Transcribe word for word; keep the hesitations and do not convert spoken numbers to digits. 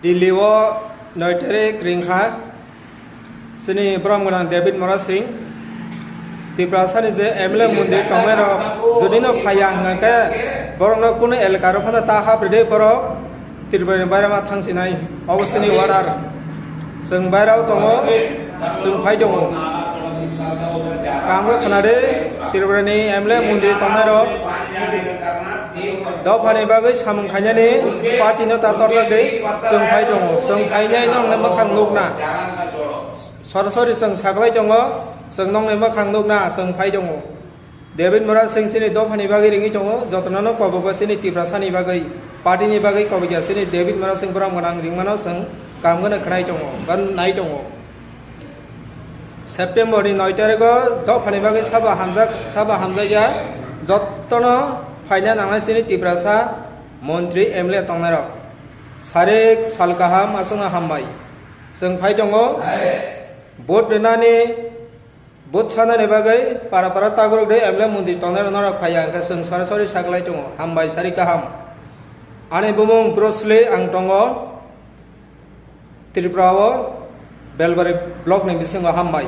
Delhi o noi tarik ringkha chini borom gwnang David Murasing Tiprasani je M L A montri tongnai rok jodi no phaiya hwnkhe borok no kunu elaka rok phano ta hap ride borok Tripura ni baira ma thang sinai obo chini order. Chwng baira o tongo, chwng phai tongo. Kamo khwnade Tripura ni M L A montri tongnai rok dophani bagwi samung khainani party no ta torjak de chwng phai tongo. Chwng phainai nokni mwkhang nukna. Sorasori chwng saklai tongo, chwng nokni mwkhang nukna chwng phai tongo. David Murasing chini dophani bagwi ringwi tongo, jotono no kobokgo chini Tiprasani bagwi, party ni bagwi kobokya chini David Murasing borom gwnang ringmano chwng kam gwnang khnai tongo, ba nai tongo. September ni noi tarikh o dophani bagwi saba hamjak, saba hamjakya jottono phaina nangnai chini Tiprasa montri M L A tongnairok. Sarik sal kaham aswkno hambai. Chwng phai tongo vote rwnani, vote sanani bagwi para para taguruk de M L A montri tongnairok norok phaiya hwnkhe chwng sorasori saklai tongo. Hambai sarik kaham. Ani bumung Bruce Lee, ang tongo Tripura o Belbari block ni bisingo. Hambai.